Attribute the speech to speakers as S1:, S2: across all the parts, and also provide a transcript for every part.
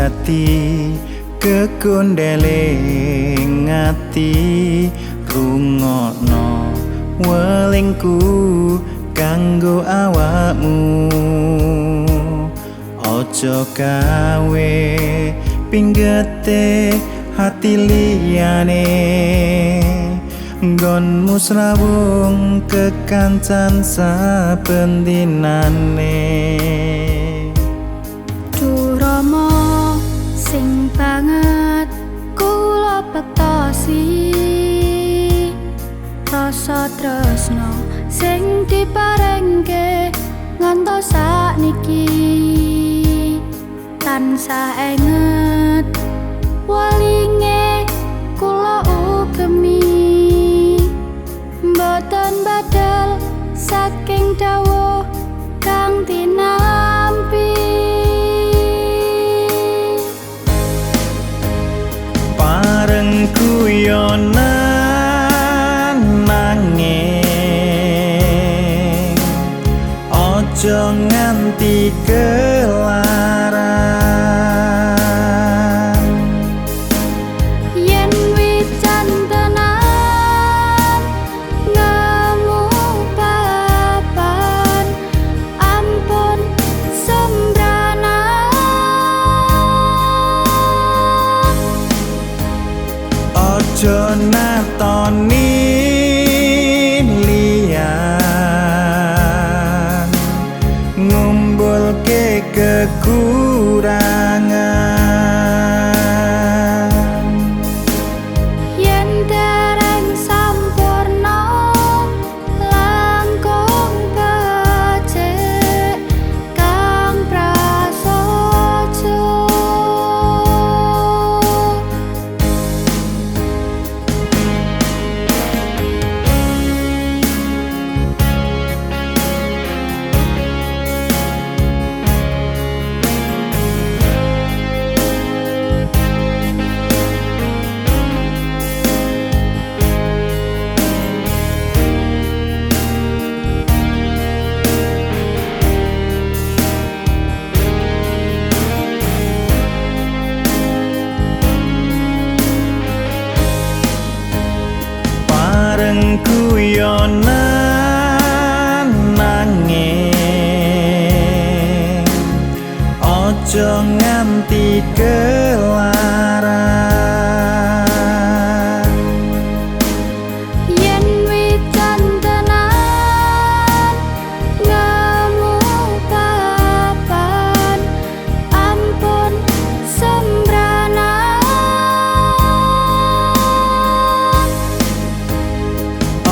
S1: Dadi kekondele ngati rungokno welingku kanggo awakmu. Ojo gawe pinggete hati liyane, nggonmu srawung kekancan saben dinane.
S2: Durama sing banget kula bektosi, rasa tresno sing diparengke ngantos sakniki. Tansah enget welinge kula ugemi, mboten badal saking dawuh kang tinampi.
S1: Pareng guyonan nanging ojo nganti kelaran.
S2: Yen wican tenan ngemu papan, ampun sembranan.
S1: Ojo natoni liyan ngumbulke kekurangan.
S2: Yen dereng sampurna langkung becik kang prasaja.
S1: Pareng guyonan nanging ojo nganti kelaran.
S2: Yen wican tenan ngemu papan, ampun sembranan.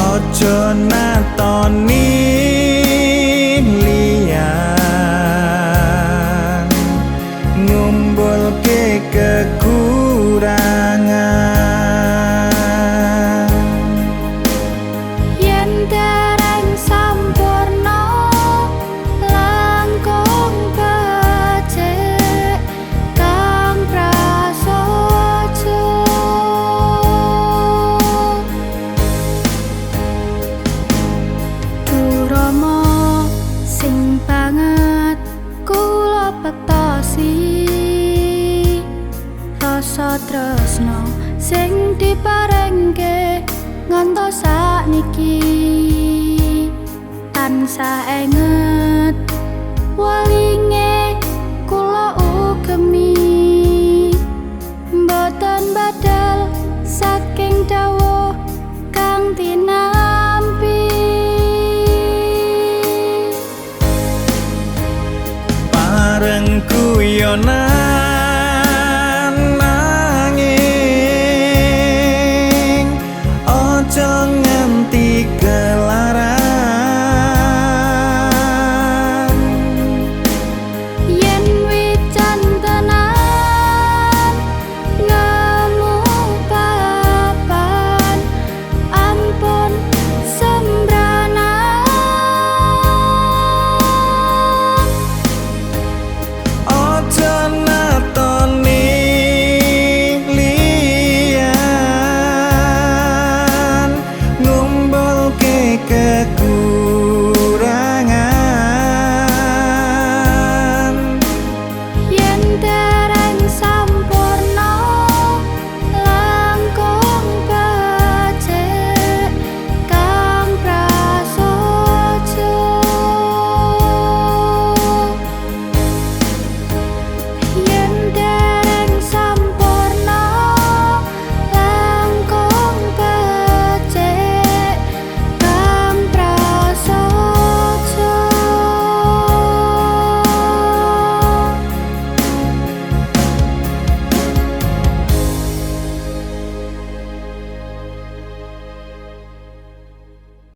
S1: Ojo natoni liyan ngumbulke kekurangan.
S2: Yen dereng sampurna langkung becik kang prasaja. Durama sing banget kula bektosi, rasa tresno sing diparengke ngantos sakniki. Tansah enget welinge kula ugemi, mboten badal saking dawuh kang tinampi.
S1: Pareng guyonan